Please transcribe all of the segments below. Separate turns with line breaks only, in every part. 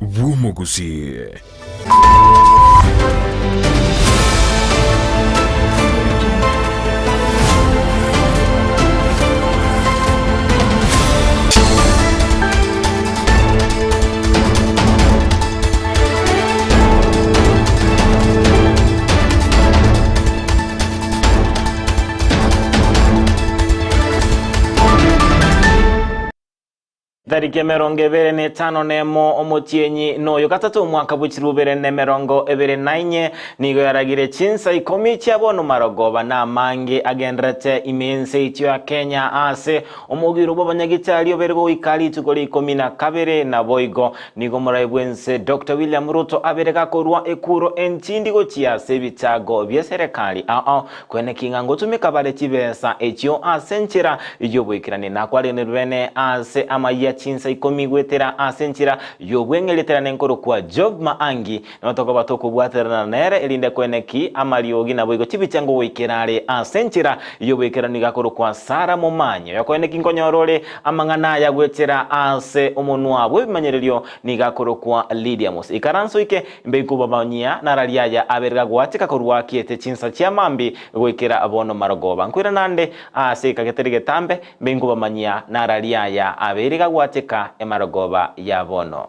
bw'Omogusii.
Tariki emerongo ebere na etano nemo omotienyi noyo gatato omwaka bwe chilifu bibere na emerongo ebere na inye nigo yaragire chinsa ikomi chia bono marogoba na amange agenderete ime ense eitio ya Kenya ase omogiro bw'abanyagitari obere goika rituko ria ikomi na kabere naboigo nigo omorai bw'ense Doctor William Ruto abere gakorua ekuro entindi gochia ase ebichago bie serekari ao Kweneki ng'a ngotumeka bare chibesa echio ase enchera y'oboikerani, na kwarenerwe bene ase amayia chinsa ikomi goetera ase enchera y'obweng'eretera nenkorokwa Job Maangi, nabo tokoba tokobwaterana nere erinde kweneki amariogi naboigo chibicha ngogoikera are ase enchera y'oboikeranu iga akorokwa Sara Momanyi. Oyo kweneki nkonyora ore amang'ana aya goetera ase omonwa bw'ebimanyererio nigo akorokwa Lydia Mose. Ikaransa oike Mbekobabanyia nararia aya abere gagwateka korwa akiete chinsa chia mambi goikera bono marogoba. Nkoira nande aase ekageteri getambe, mbe nkobamanyia nararia aya abere gagwateka emarogoba ya bono.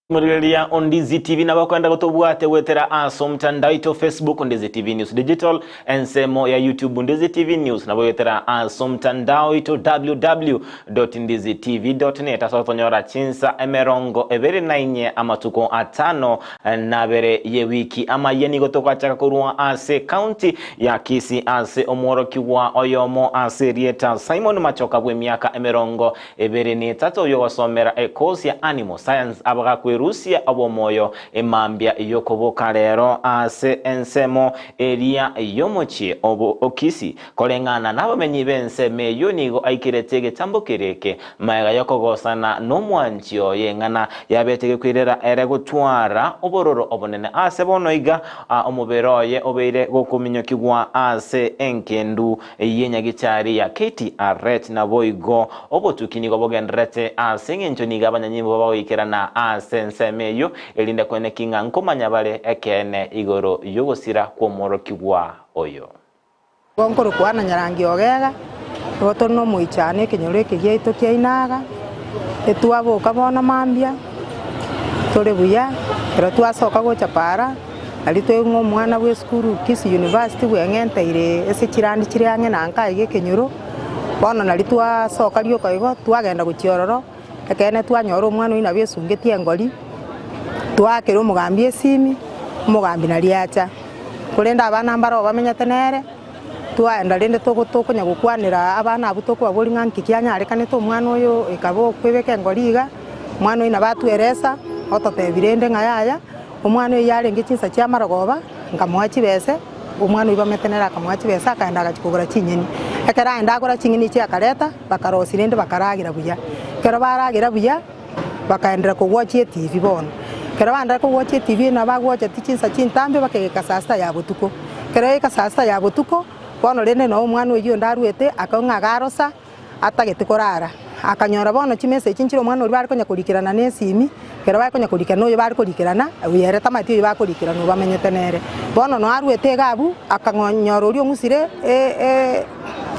Morigereria Ondizi TV nabo okoenda gotobwate goetera ase omotandao oito Facebook Ondizi TV News Digital, ensemo ya YouTube Ondizi TV News nabo goetera ase omotandao oito www.ndizitv.net ase otonyora chinsa emerongo ebere na inye amatuko atano na abere ye wiki. Amayia nigo togachaka korwa ase county ya Kisii ase omworokigwa oyomo ase erieta Simon Machoka bw'emiaka emerongo Ebere netato y'ogosomera ekosi ya Animal Science abagakwerusia obomoyo emambia y'okoboka rero ase ensemo eria y'omochie o Kisii. Koreng'ana nabamenyi b'ensemo eyio nigo aikerete egetambo keria eke magega y'okogosana nomwanchi oye eng'ana yabete gekoirera ere gotwara obororo obonene ase bono iga omobere oye obeire gokominyokigwa ase enkendu y'enyagetari ya KTRH naboigo obotuki nigo bogendererete ase engencho nigo abanyanyimbo bagoikerana ase ensemo eyio, erinde koeneki ng'a nkomanya bare ekeene igoro y'ogosira kw'omworokigwa oyo.
Igo nkorokwa Anna Nyarangi Ogega, igo tore nomoichano ekenyoro eke giaito kia Inaga, etwaboka bono mambia, tore buya, ekero twasoka gocha para. Aria toigwe ng'a omwana bw'esukuru Kisii University bweng'enteire ase chirandi chire ang'e na nka iga ekenyoro, bono nario twasoka rioka igo, twagenda gochia ororo, ekeene twanyora omwana oyio nabo esungetie engori, twaakera omogambi esimi, omogambi nario acha. Korende abana mbaro bamenyete nere, twaenda rende togo tokonya gokwanera abana abwo tokobaboria ng'a nki kianyarekanete omwana oyo ekaba okoebeka engori iga, omwana oyio nabo atweresa, ototebia rende ng'a yaya. Omwana oyio yarenge chinsa chi'amarogoba, nkamoa chibese, omwana oyio bamete nere akamoa chibesa, akaenda agachia kogora chinyeni. Ekero aenda agora chinyeni echio akareta, bakarosia rende bakaragera buya. Ekero baragera buya, bakaenderera kogwachia etibi bono. Ekero baenderera kogwachia etibi nabo bagwacheti chinsa chintambe mpaka egeka saa sita ya botuko. Ekero yaika saa sita ya botuko, bono rende noo omwana oyio onde arwete, akong'a ng'a agarosa. atagete korara, akanyora bono chimesa echi nchire omwana oria bare konya korikerana na esimi, ekero bare konya korikerana oyo bare korikerana, oyo ere tamanyeti oyo bakorikerana oyo bamenyete nere. Bono noo arwete iga abwo, akang'onyora oria ong'usire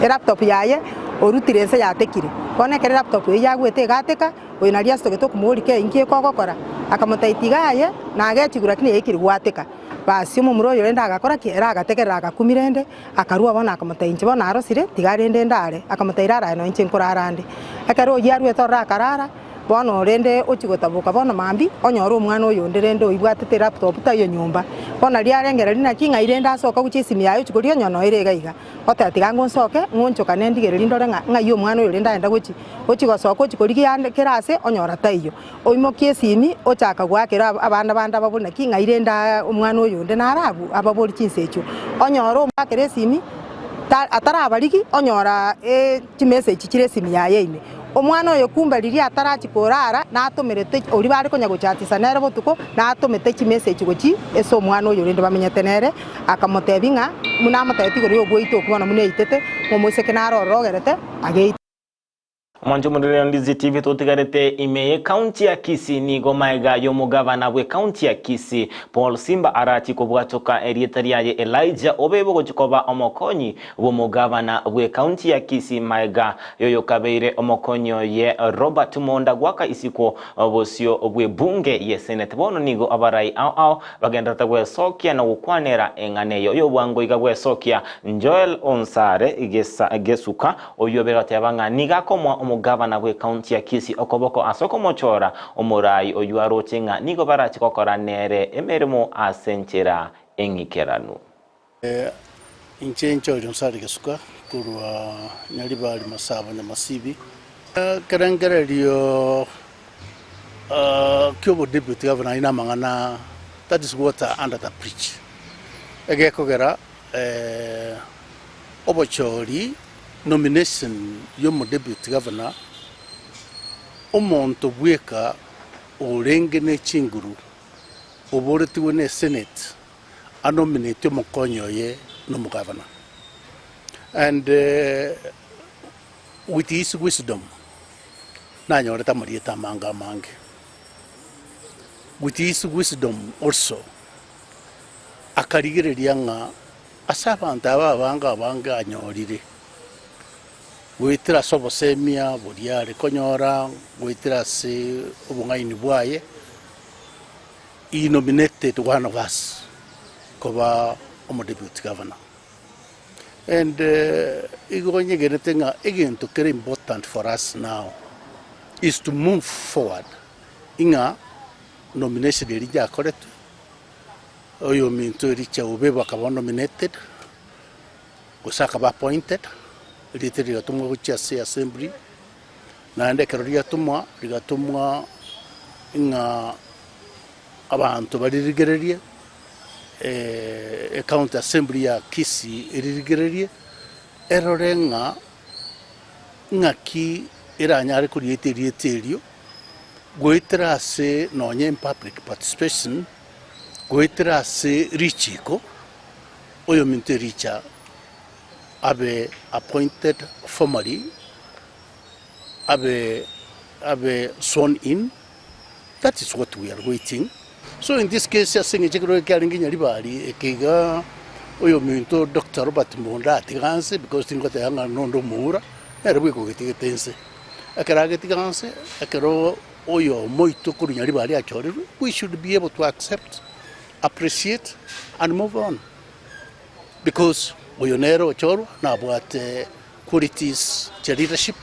elaptop yaye, orutire inse yatekire. Bono ekero elaptop eyio yagwete egateka, oyo naria asitogete okomoboria kei inki ekogokora? Akamotebia tiga aye, nagechigwe lakini yaikire gwateka. Basi omomura oyo rende agakora ki? Ere agategerera agakumia rende. Akarua bono akamotebia, Inche bono narosire, tiga rende ndare. Akamotebia, Rara aye nonya inche nkorara nde. Ekero oyio aruete ororo akarara, bono rende ochia gotaboka bono mambia, onyore omwana oyonde rende oibwatete elaptop taiyo nyomba. Bono riria arengereria naki ng'ai rende asoka gochia esimi yaye ochia koria onye noyo ere iga iga. Oteba tiga ango nsoke, ng'onchokane ndigererie ndore ng'a ng'ai omwana oyo rende aenda gochia. Ochia gosoka ochia korigia ande kera ase, onyora taiyo. Oimokie esimi, ochaka goakera abana bande ababori naki ng'ai rende aa omwana oyo onde naro abwo ababori chinsa echio. Onyore omoakera esimi, ta atarabarigi, onyora chimessage chire esimi yaye ime. Omwana oyo kumbe riria atarachia korara natomerete oria bare konya gochatisa nere botuko, natomete chimessage gochia ase omwana oyo rende bamenyete nere, akamotebia ng'a buna amotebetie igoro ya ogoita okwo bono buna eitete, ng'a omoiseke naro ororo ogerete ageite.
Omwancho omorere o Ndizi TV totigarete ime ye county ya Kisii nigo maega y'omogavana bwe county ya Kisii Paul Simba arachi kobwatoka erieta riaye Elijah Obebo gochi koba omokonyi bw'omogavana bwe county ya Kisii maega yoyokabeire omokonyi oye Robert Monda gwaka isiko bosio bwe bunge ye Senate bono nigo abarai ao ao Bagenderete gwesokia na gokwanera eng'ana eyio y'obwango iga gwesokia Joel Onsare Gesuka, oyio obeire goteba ng'a nigo akomoa omogavana bw'ekaunti ya Kisii okoboko ase okomochora omorai oyio aroche ng'a nigo barache gokora nere emeremo ase enchera eng'ikeranu.
Inche Joel Onsare Gesuka korwa Nyaribari Masaba Nyamasibi. Ekerengererio ki'obodeputy governor aye namang'ana that is water under the bridge. Egekogera obochori nomination y'omodeputy governor omonto bweka orenge ne chinguru oboretigwe ne senate anominate omokonyi oye nomogavana and with his wisdom nanyorete amarieta amange amange with his wisdom also akarigereria ng'a ase abanto aba abange abange anyorire goetera ase obosemia boria are konyora goetera ase obong'aini bwaye. He nominated one of us koba omo deputy governor and igo nyegenete ng'a egento kere important for us now is to move forward ing'a nomination eria yakoretwe oyominto Elijah Obebo akaba nominated gose akaba appointed erieta rigatomwa gochia ase assembly Naende ekero riatomwa, rigatomwa ng'a abanto baririgererie, ecounty assembly ya Kisii eririgererie, erore ng'a ng'aki eranyare korieta erieta erio, goetera ase nonye in public participation, goetera ase richiko, oyominto ericha abe appointed formally. abe abe sworn in, that is what we are waiting. So in this case ase eng'encho ekero kiarenge Nyaribari eke igaa oyominto Doctor Robert Mbunda atiga nse because tingoteba ng'a nonde omoura, nere bweka ogetigete nse. Ekero agetiga nse, ekero oyomo oito korwa Nyaribari achorirwe, we should be able to accept, appreciate and move on because oyo nere ochorwa nabwate Qualities chia leadership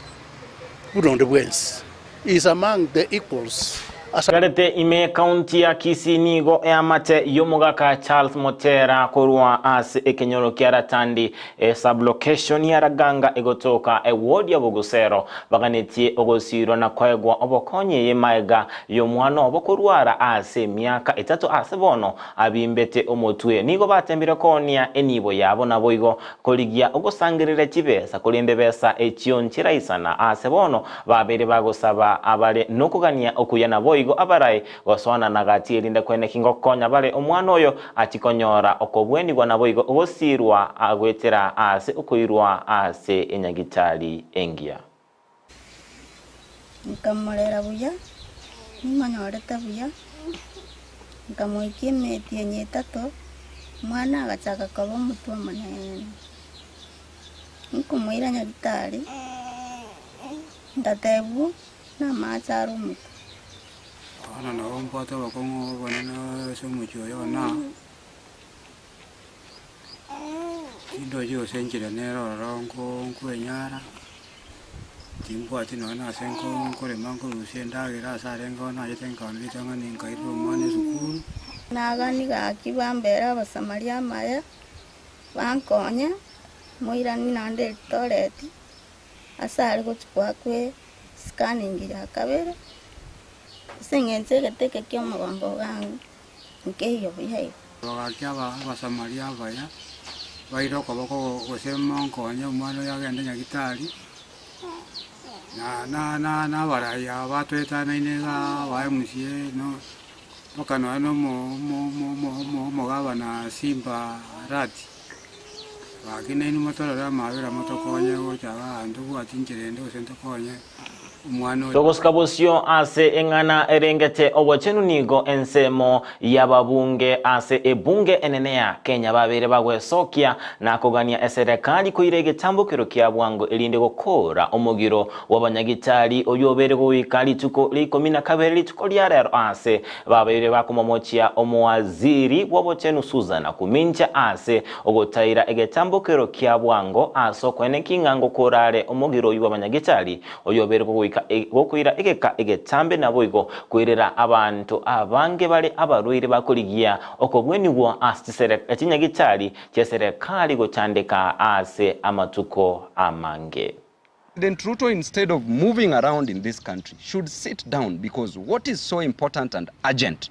buna onde bwensi is among the equals ase.
Garete ime ekaunti ya Kisii nigo eamate y'omogaka Charles Motera korwa ase ekenyoro kia Ratandi esub-location ya Raganga egotoka eward ya Bogusero baganetie ogosiirwa na koegwa obokonyi eye maega y'omwana obo korwara ase emiaka etato ase bono abimbete omotwe. Nigo batembire koonia enibo yabo naboigo Korigia ogosangereria chibesa, korende besa echio nchiraisana. Aase bono babeire bagosaba abare nokogania okuya naboigo abarae gosoanana gati erinde koeneki ngokonya bare omwana oyo achie konyora okobwenigwa naboigo ogosiirwa goetera aase okoirwa ase enyagitari engiya.
Nkamorera buya, nimonyorete buya, nkamoikia emetienyi etato, omwana agachaka koba omotwe omonene. Nkomoira nyagitari, ngatebwa namache are omotwe.
Bono nabo mbwate obokong'u obonene ase omochie oyo one aa. Tindochi gose enchera nere ororo nkwenyara, timbwati nonya na ase nkorema nkorusia endagera ase arenge oo nachete nkaonora ritang'ani nkairera omwana esukuru.
Nagani gaki bambere Abasamaria amaya, bankonye, moiranie naende Elidoreti, ase are gochia koakwa esikaningi ya kabere, ase eng'encho egete eke ki'omogongo ogango. Nkeiyo buya igo.
Bagakia Abasamaria abaya, baire okoboko gose monkonye omwana oyo agende Nyagitari. Na na na na abarai aba batoetanaine iga aba MCA no mpaka nonya na omo omo omo omo omo omogabana Simba Arati, gaki nainwe motorore amabera motokonye gocha igaa ntobwati inchera ende gose ntokonye omwana oyo.
Togosika bosio ase eng'ana erengete obochenu nigo ensemo y'ababunge ase ebunge enene ya Kenya babeire bagwesokia na kogania eserekari koira egetambokero kia bwango erinde gokoora omogiro bw'abanyagitari oyio obeire goika rituko ria ikomi na kabere rituko ria rero ase babeire bakomomochia omowaziri bw'obochenu Susan Nakumincha ase ogotaira egetambokero kia bwango ase okoeneki ng'a ngokoora are omogiro oyio bw'abanyagitari oyio obeire goika gokoira egeka egetambe naboigo koirera abanto abange bare abarwaire bakorigia okobwenigwa ase chinyagitari chi'eserekari gochandeka ase amatuko amange.
President Ruto, instead of moving around in this country, should sit down because what is so important and urgent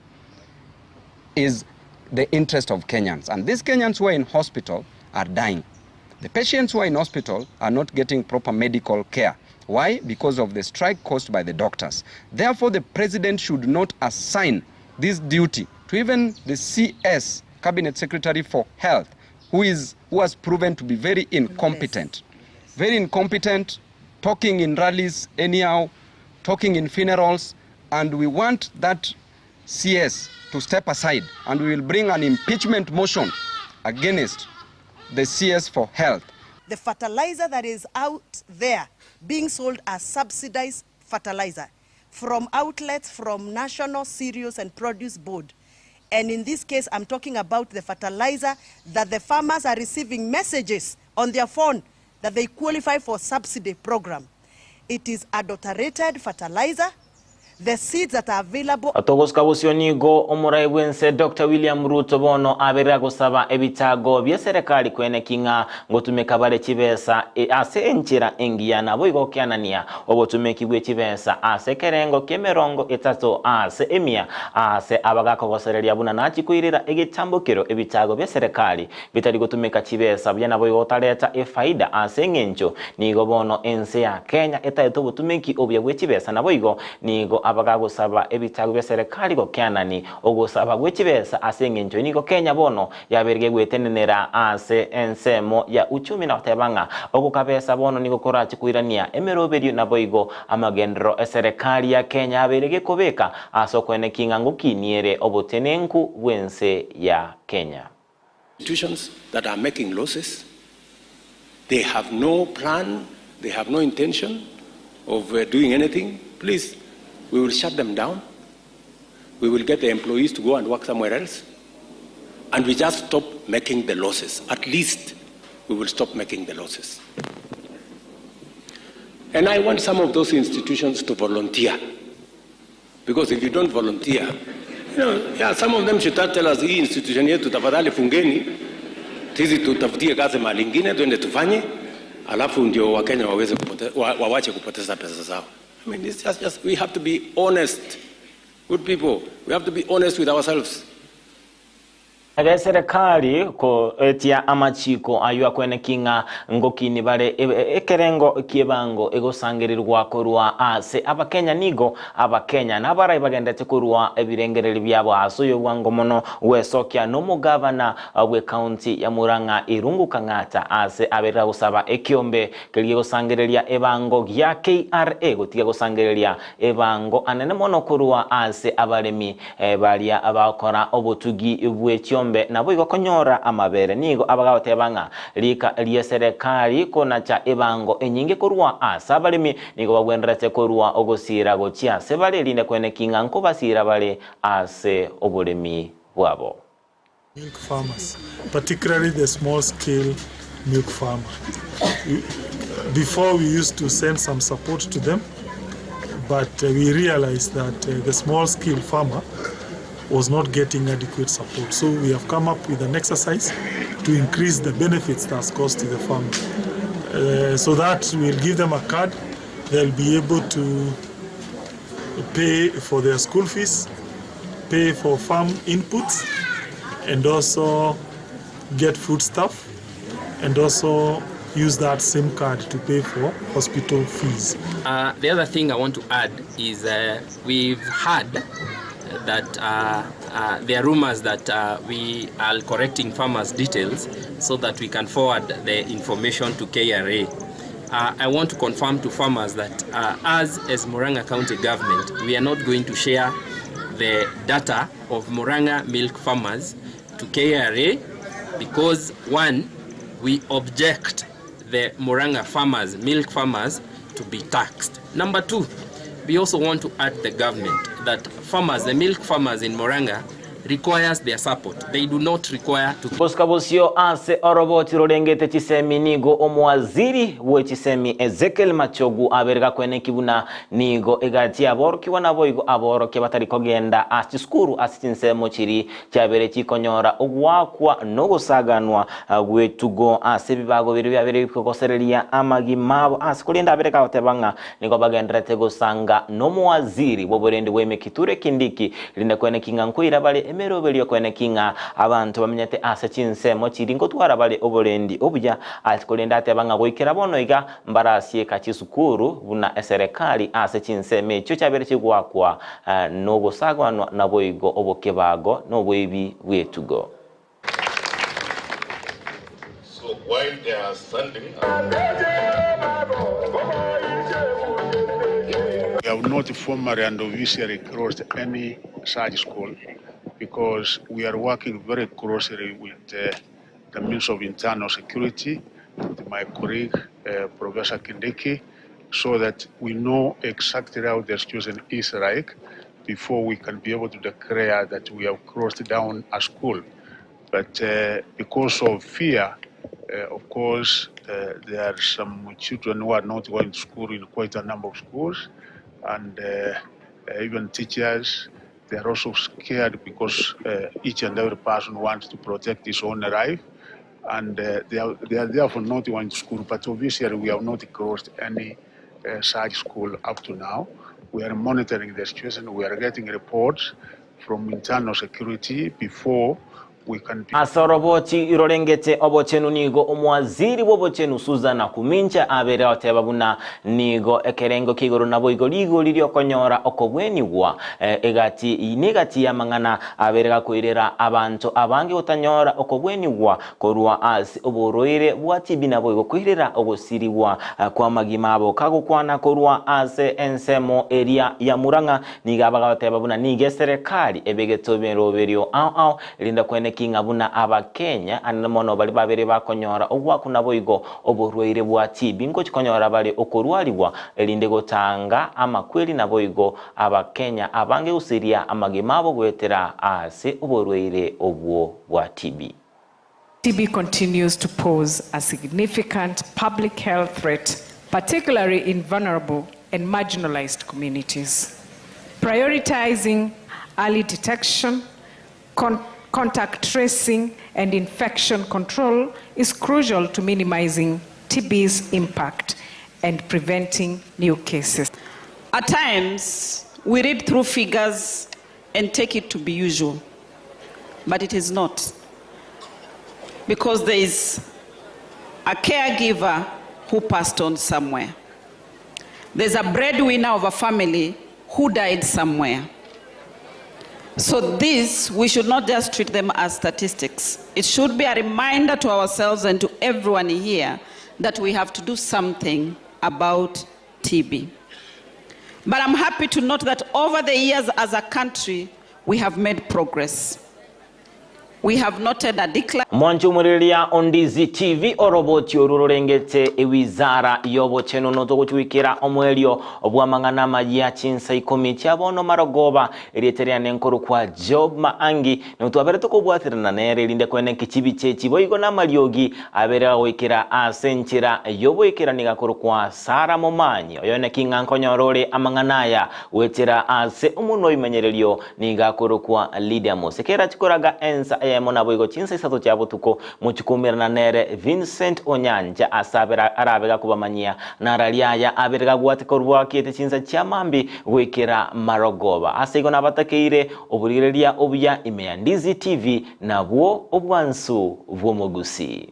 is the interest of Kenyans. And these Kenyans who are in hospital are dying. The patients who are in hospital are not getting proper medical care. Why? Because of the strike caused by the doctors. Therefore, the president should not assign this duty to even the CS, Cabinet Secretary for Health, who, is, who has proven to be very incompetent. Very incompetent, talking in rallies anyhow, talking in funerals, and we want that CS to step aside and we will bring an impeachment motion against the CS for Health.
The fertilizer that is out there being sold as subsidized fertilizer from outlets from National Cereals and Produce Board. And in this case, I'm talking about the fertilizer that the farmers are receiving messages on their phone that they qualify for subsidy program. It is adulterated fertilizer. The seeds that are available
Togosika bosio nigo omorai bwense Dr. William Ruto bono aberera gosaba ebitago bia serikali kwene king'a ngotumeka bare chibesa ase enchera engiya nabo igo kianania obotumeki bwe chibesa ase kerengo kemerongo etato ase emia ase abagakogosereria buna nachikoirera egetambokero ebitago bia serikali bitari gotumeka chibesa buya nabo igo otareta efaida ase eng'encho nigo bono ense ya Kenya etaete obotumeki obuya bwe chibesa nabo igo nigo abagagosaba ebitago bia serikali gokianani ogosaba bwe chibesa ase eng'encho nigo Kenya bono yaberige gwetenenera ase ensemo ya uchumi na goteba ng'a ogokabesa bono nigo korachi koirania emeroberio nabo igo amagendero eserikali ya Kenya yaberige kobeka ase okoeneki ng'a ngokiniere obotenenku bwense ya Kenya.
Institutions that are making losses, they have no plan, they have no intention of doing anything. Please, we will shut them down. We will get the employees to go and work somewhere else. And we just stop making the losses. At least we will stop making the losses. And I want some of those institutions to volunteer. Because if you don't volunteer, yeah, some of them should tell us, hii institution yetu tafadhali fungeni, sisi tutafutie kazi mahali ingine twende tufanye, alafu ndio Wakenya waweze wawache kupoteza pesa zao. I mean, it's just we have to be honest. Good people, we have to be honest with ourselves.
Ege serikali ko etia amachiko ayo akwene king'a ngokini bare ekerengo kiebango egosangerirwa korwa ase abakenya nigo abakenya nabarai bagendete korwa ebirengereri byabo ase oyo bwango mono gwesokia nomogavana bwe county ya Murang'a Irungu Kang'ata ase aberera gosaba ekiombe keria gosangereria ebango gia KRA gotiga gosangereria ebango anene mono korwa ase abaremi baria abakora obotugi bwe chiombe nabo igo konyora amabere nigo abagoteba ng'a rika ria serikali konacha ebango enyinge korwa ase abaremi nigo bagwenderete korwa ogosira gochia ase bare erinde kwene king'a nkobasira bare ase oboremi bwabo.
Milk farmers, particularly the small scale milk farmer. Before we used to send some support to them, but we realized that the small scale farmer was not getting adequate support. So we have come up with an exercise to increase the benefits that's cost to the farmer. So that we'll give them a card, they'll be able to pay for their school fees, pay for farm inputs, and also get foodstuff, and also use that same card to pay for hospital fees.
Uh, the other thing I want to add is uh, we've heard that uh, uh, there are rumors that uh, we are correcting farmers' details so that we can forward the information to KRA. Uh, I want to confirm to farmers that uh, us as Murang'a County government, we are not going to share the data of Murang'a milk farmers to KRA because one, we object the Murang'a farmers, milk farmers, to be taxed. Number two, we also want to add the government that farmers, the milk farmers in Murang'a, requires their support. They do not require to
Bosika bosio ase oroboti rorengete chisemi nigo omowaziri bwe chisemi Ezekiel Machogu abere gakweneki buna nigo egati aborokigwa naboigo aborokia batari kogenda ase chisukuru ase chinsemo chiri chiabere chikonyora ogwakwa na ogosaganwa gw'etugo ase ebibago biria biabere bikogosereria amagima abo ase korende abere kagoteba ng'a nigo bagendererete gosanga nomowaziri bw'oborendi bw'eme Kithure Kindiki rinde kweneki ng'a nkoira bare emeroberio kweneki ng'a abanto bamenyete ase chinsemo chiria nkotwara bare oborendi obuya ase korende ateba ng'a goikera bono iga mbarasieka chisukuru buna eserekari ase chinsemo echio chiabere chigoakwa nogosagwanwa naboigo obokebago noboibi bw'etugo.
So while they are standing.
We have not formally and officially closed any such school because we are working very closely with uh, the Minister of Internal Security, with my colleague, uh, Professor Kindiki, so that we know exactly how the situation is like before we can be able to declare that we have closed down a school. But uh, because of fear, uh, of course, uh, there are some children who are not going to school in quite a number of schools, and uh, uh, even teachers, they are also scared because uh, each and every person wants to protect his own life, and uh, they, are, they are therefore not going to school. But obviously, we have not closed any uh, such school up to now. We are monitoring the situation. We are getting reports from internal security before we can be
Ase oroboti rorengete obochenu nigo omowaziri bw'obochenu Susan Nakumincha abere agoteba buna nigo ekerengo kia igoro naboigo rigori riokonyora okobwenigwa egati negati y'amang'ana abere gakoirera abanto abange gotanyora okobwenigwa korwa ase oborwaire bwa TB naboigo koirera ogosirigwa kw'amagima abo. Kagokwana korwa ase ensemo eria ya Murang'a nigo abagoteba buna nigo eserekari ebegete emeroberio ao ao erinde kweneki ng'a buna Abakenya anene mono baria babere bakonyora ogwakwa naboigo oborwaire bwa TB ngochi konyora bare okorwarigwa erinde gotanga amakweri naboigo Abakenya abange gosiria amagima abo goetera ase oborwaire obwo bwa TB.
TB continues to pose a significant public health threat, particularly in vulnerable and marginalized communities. Prioritizing early detection, con contact tracing, and infection control is crucial to minimizing TB's impact and preventing new cases.
At times, we read through figures and take it to be usual, but it is not. Because there is a caregiver who passed on somewhere. There's a breadwinner of a family who died somewhere. So this, we should not just treat them as statistics. It should be a reminder to ourselves and to everyone here that we have to do something about TB. But I'm happy to note that over the years as a country, we have made progress. We have noted a decline.
Mwanche omorireria o Ndizi TV oroboti oru rorengete ewizara y'obochenu notogochwikera omoerio bw'amang'ana amayia chinsa ikomi chia bono marogoba erieta riane nkorokwa Job Maangi notwabere tokobwaterana nere erinde koeneki chibicha echi boigo namariogi abere agoikera ase enchera y'oboikerani gakorokwa Sarah Momanyi oyoeneki ng'a nkonyora ore amang'ana aya goetera ase omonwa obimenyererio nigo akorokwa Lydia Mose. Kera chikoraga ensa eyemo naboigo chinsa isato chia botuko mochikoumerana nere Vincent Onyancha ase abere arabe gakobamanyia nararia aya abere gagwate korwa akiete chinsa chia mambi goikera marogoba. Ase igo nabatakeire oborigereria obuya ime ya Ndizi TV nabwo obwansu bw'omogusii.